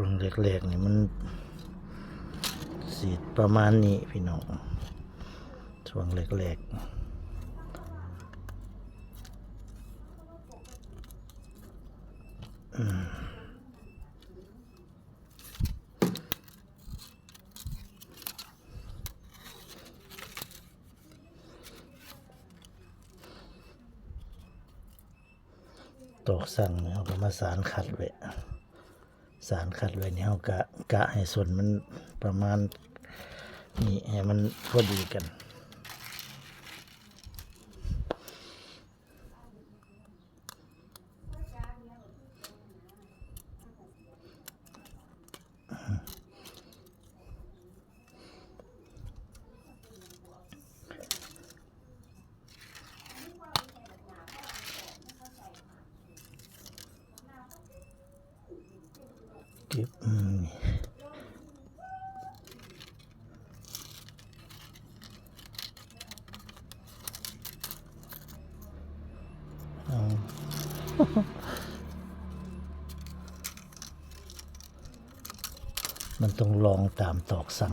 ຊ່ວງແລກໆນີ້ມັນຊິປະມານນີ້ພີ່ນ້ອງ ຊ່ວງແລກໆ ອືມ. ຕອກສັງເຮົາກໍມາສານຂັດໄວ້ ສານຂັດໄວ້ນີ້ ເຮົາກະ ກະໃຫ້ສົ້ນມັນປະມານນີ້ ໃຫ້ມັນພໍດີກັນ. ເກັບ ອືມ ເອົາ ມັນຕ້ອງລອງຕາມຕອກສັງ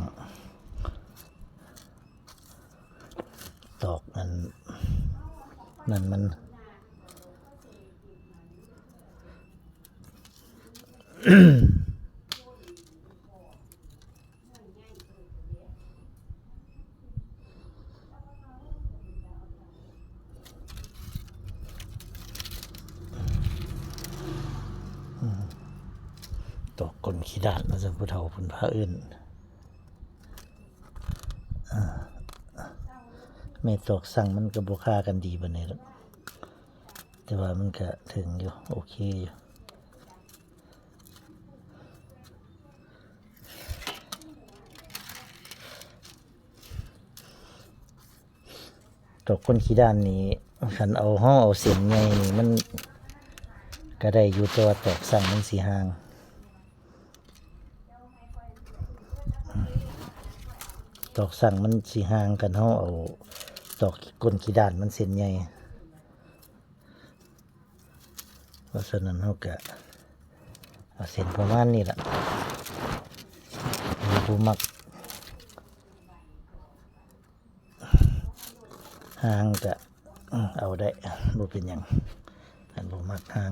ຕອກອັນນັ້ນມັນ ຕອກກົ້ນຂີ້ດ້ານວ່າຊັ້ນ ຜູ້ເຖົ້າເພິ່ນພາເອີ້ນ. ແມ່ນຕອກສັງມັນກໍບໍ່ຄາກັນດີປານໃດດອກ ແຕ່ວ່າມັນກະເຖິງຢູ່ ໂອເຄຢູ່. ຕອກກົ້ນຂີ້ດ້ານນີ້ ຄັນເອົາ ເຮົາເອົາເສັ້ນໃຫຍ່ນີ້ ມັນກະໄດ້ຢູ່ ແຕ່ວ່າຕອກສັງມັນຊິຫ່າງ. ຕອກສັງມັນຊິຫ່າງ ຄັນເຮົາເອົາຕອກກົ້ນຂີ້ດ້ານມັນເສັ້ນໃຫຍ່. ເພາະສະນັ້ນເຮົາກະເອົາເສັ້ນປະມານນີ້ລະ ຜູ້ມັກ ຫ່າງກະເອົາໄດ້ ບໍ່ເປັນຫຍັງ ຄັນບໍ່ມັກຫ່າງ.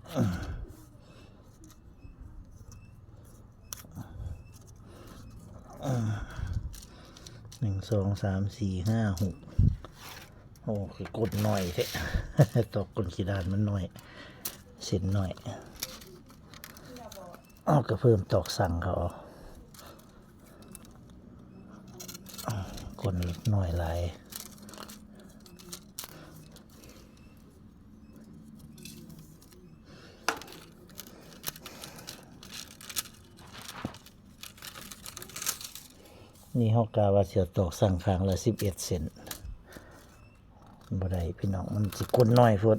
ໜຶ່ງ ສອງ ສາມ ສີ່ ຫ້າ ຫົກ ໂອ້ ຄືກົ້ນນ້ອຍແທ້ ຕອກກົ້ນຂີ້ດ້ານມັນນ້ອຍ ເສັ້ນນ້ອຍ ເອົາ ກໍເພີ່ມຕອກສັງເຂົາເອົາ ກົ້ນນ້ອຍຫຼາຍ. ນີ້ເຮົາກະວ່າຊິເອົາຕອກສັງຂ້າງລະສິບເອັດເຊັນ ບໍ່ໄດ້ພີ່ນ້ອງ ມັນຊິກົ້ນນ້ອຍໂພດ.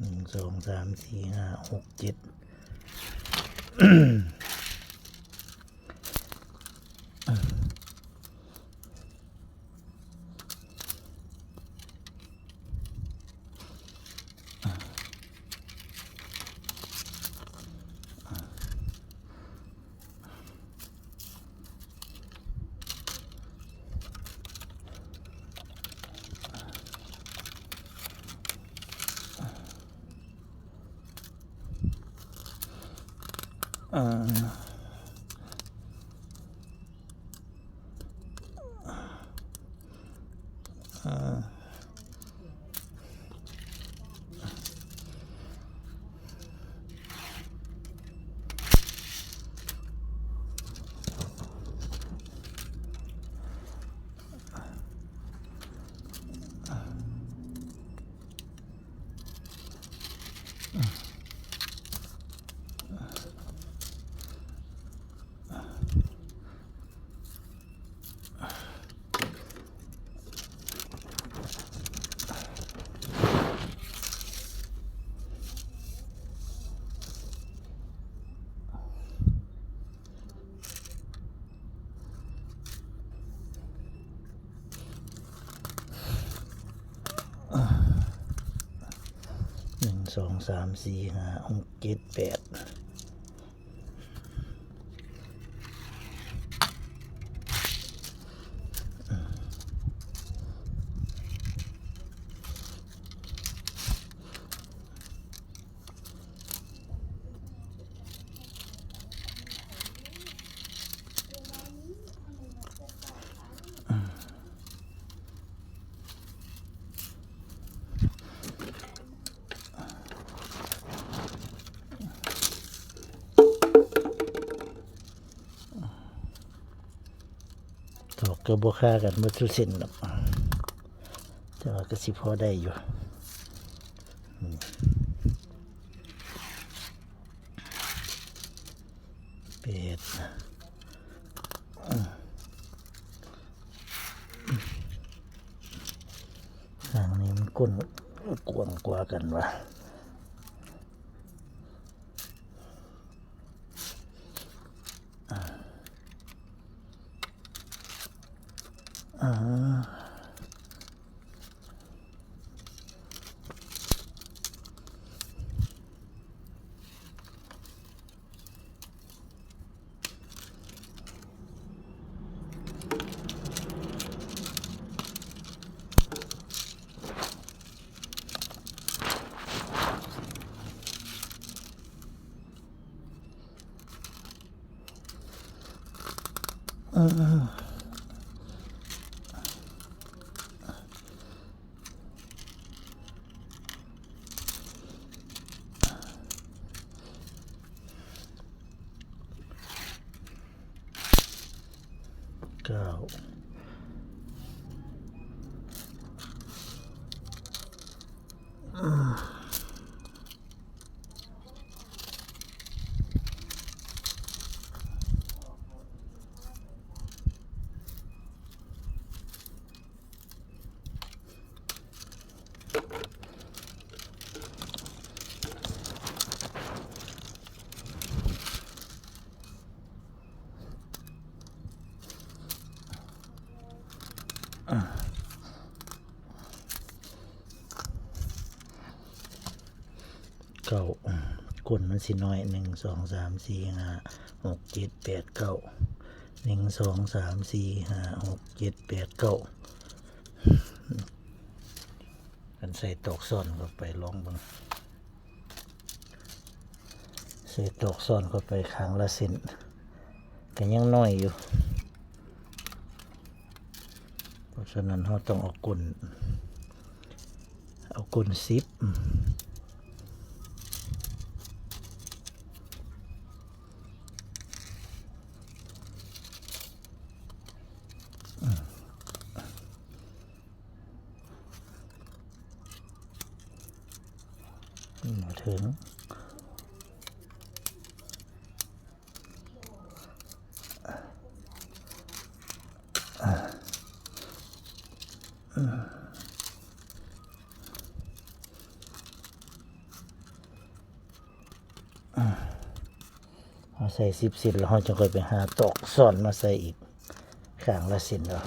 ໜຶ່ງ ສອງ ສາມ ສີ່ ຫ້າ ຫົກ ເຈັດ. ໜຶ່ງ ສອງ ສາມ ສີ່ ຫ້າ ຫົກ ເຈັດ ແປດ. ດອກກໍບໍ່ຄາກັນໝົດທຸກເສັ້ນດອກ ແຕ່ວ່າກໍຊິພໍໄດ້ຢູ່. ອືມ ແປດ ຂ້າງນີ້ມັນກົ້ນກວ້າງກວ່າກັນຫວາ? ອ່າ ອ່າ. ເອີ ເອີ. ເກົ້າ ກົ້ນມັນຊິນ້ອຍ ໜຶ່ງ ສອງ ສາມ ສີ່ ຫ້າ ຫົກ ເຈັດ ແປດ ເກົ້າ ໜຶ່ງ ສອງ ສາມ ສີ່ ຫ້າ ຫົກ ເຈັດ ແປດ ເກົ້າ ອັນໃສ່ຕອກຊ້ອນເຂົ້າໄປ ລອງເບິ່ງ ໃສ່ຕອກຊ້ອນເຂົ້າໄປຂ້າງລະເສັ້ນ ກໍຍັງນ້ອຍຢູ່. ເພາະສະນັ້ນເຮົາຕ້ອງເອົາກົ້ນ ເອົາກົ້ນສິບ ບໍ່ເຖິງ. ເຮົາໃສ່ສິບເສັ້ນ ແລ້ວເຮົາຈັ່ງຄ່ອຍໄປຫາຕອກຊ້ອນມາໃສ່ອີກ ຂ້າງລະເສັ້ນເນາະ.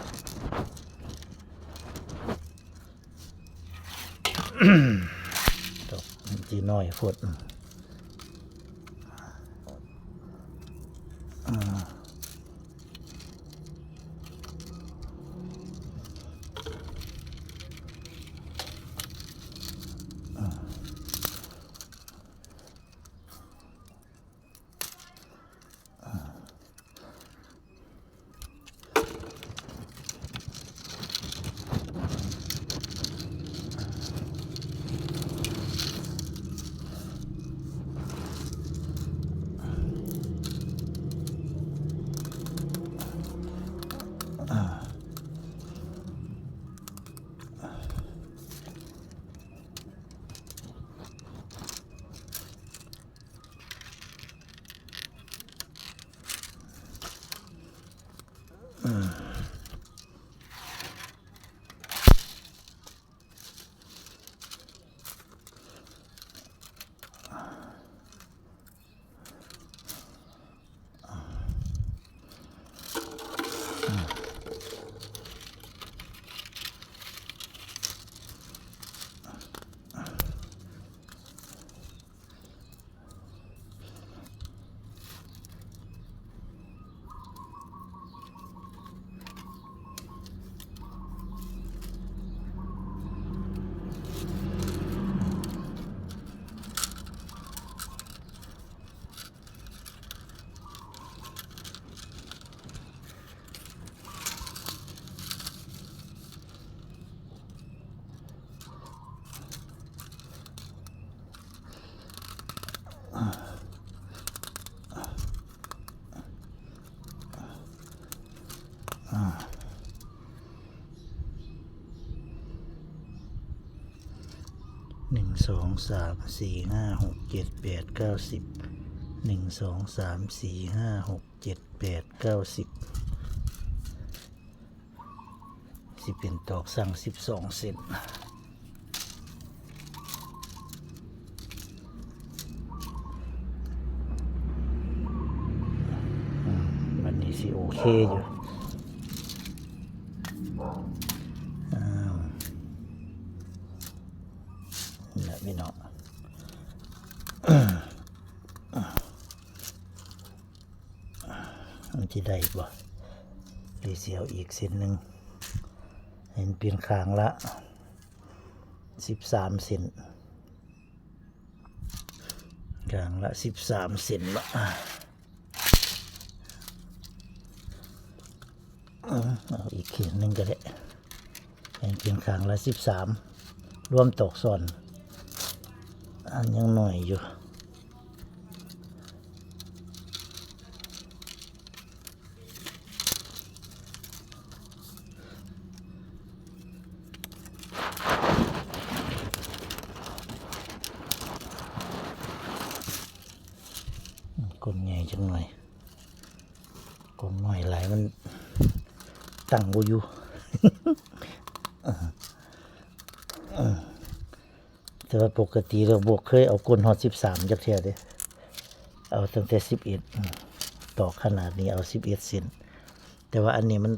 ຕົກມັນຊິນ້ອຍໂພດ. ອືມ ອືມ. ໜຶ່ງ ສອງ ສາມ ສີ່ ຫ້າ ຫົກ ເຈັດ ແປດ ເກົ້າ ສິບ ໜຶ່ງ ສອງ ສາມ ສີ່ ຫ້າ ຫົກ ເຈັດ ແປດ ເກົ້າ ສິບ ຊິເປັນຕອກສັງສິບສອງເສັ້ນ. ອືມ ບັດນີ້ຊິໂອເຄຢູ່. ອ້າວ ນີ້ແຫຼະພີ່ນ້ອງ ມັນຊິໄດ້ບໍ່ ຫຼືຊິເອົາອີກເສັ້ນໜຶ່ງ ໃຫ້ມັນເປັນຂ້າງລະສິບສາມເສັ້ນ ຂ້າງລະສິບສາມເສັ້ນເນາະ. ເອົາອີກເຂດໜຶ່ງກໍໄດ້ ໃຫ້ເປັນຂ້າງລະສິບສາມ ລວມຕອກຊ້ອນ ອັນຍັງໜ້ອຍຢູ່. ກົ້ນໃຫຍ່ຈັກໜ້ອຍ ກ້ອງນ້ອຍຫຼາຍມັນຕັ້ງບໍ່ຢູ່ ແຕ່ວ່າປົກກະຕິແລ້ວບໍ່ເຄີຍເອົາກົ້ນຮອດສິບສາມຈັກເທື່ອເດ້ ເອົາຕັ້ງແຕ່ສິບເອັດ ຕອກຂະໜາດນີ້ເອົາສິບເອັດເສັ້ນ ແຕ່ວ່າອັນນີ້ມັນ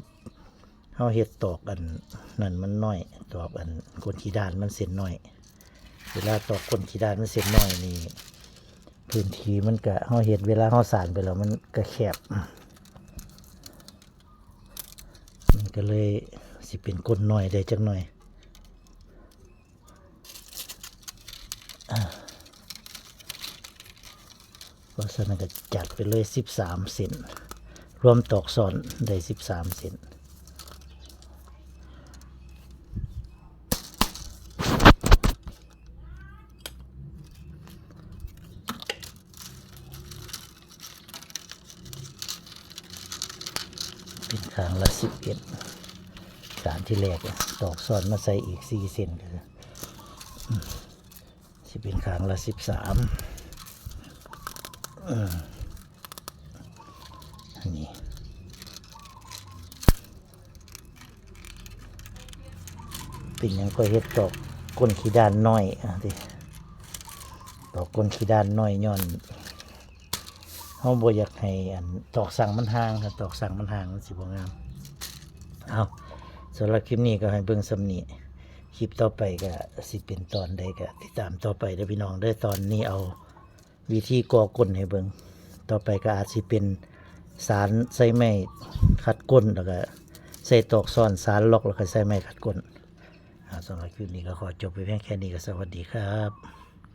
ເຮົາເຮັດຕອກອັນນັ້ນມັນນ້ອຍ ຕອກອັນກົ້ນຂີ້ດ້ານມັນເສັ້ນນ້ອຍ ເວລາຕອກກົ້ນຂີ້ດ້ານມັນເສັ້ນນ້ອຍນີ້ ພື້ນທີ່ມັນກະ ເຮົາເຮັດ ເວລາເຮົາສານໄປແລ້ວມັນກະແຄບ ມັນກະເລີຍຊິເປັນກົ້ນນ້ອຍໄດ້ຈັກໜ້ອຍ. ເພາະສະນັ້ນກະຈັດໄປເລີຍສິບສາມເສັ້ນ ລວມຕອກຊ້ອນໄດ້ສິບສາມເສັ້ນ. ເປັນຂ້າງລະສິບເອັດ ການທີແລກ ຕອກຊ້ອນມາໃສ່ອີກສີ່ເສັ້ນ ກະຊິເປັນຂ້າງລະສິບສາມ. ອັນນີ້ ເປັນຫຍັງຂ້ອຍເຮັດຕອກກົ້ນຂີ້ດ້ານນ້ອຍ ອາ ຕິ ຕອກກົ້ນຂີ້ດ້ານນ້ອຍ ຍ້ອນເຮົາບໍ່ຢາກໃຫ້ ອັນ ຕອກສັງມັນຫ່າງ ຄັນຕອກສັງມັນຫ່າງມັນຊິບໍ່ງາມ. ເອົາ ສຳລັບຄລິບນີ້ກະໃຫ້ເບິ່ງສ່ຳນີ້ ຄລິບຕໍ່ໄປກະຊິເປັນຕອນໃດກະຕິດຕາມຕໍ່ໄປເດີພີ່ນ້ອງເດີ. ຕອນນີ້ເອົາ ວິທີກໍ່ກົ້ນໃຫ້ເບິ່ງ. ຕໍ່ໄປກະອາດຊິເປັນສານໃສ່ໄມ້ຂັດກົ້ນ ແລ້ວກະໃສ່ຕອກຊ້ອນ ສານລັອກ ແລ້ວກະໃສ່ໄມ້ຂັດກົ້ນ. ອາ ສຳລັບຄລິບນີ້ກະຂໍຈົບໄວ້ພຽງແຄ່ນີ້ ກະສະຫວັດດີຄັບ.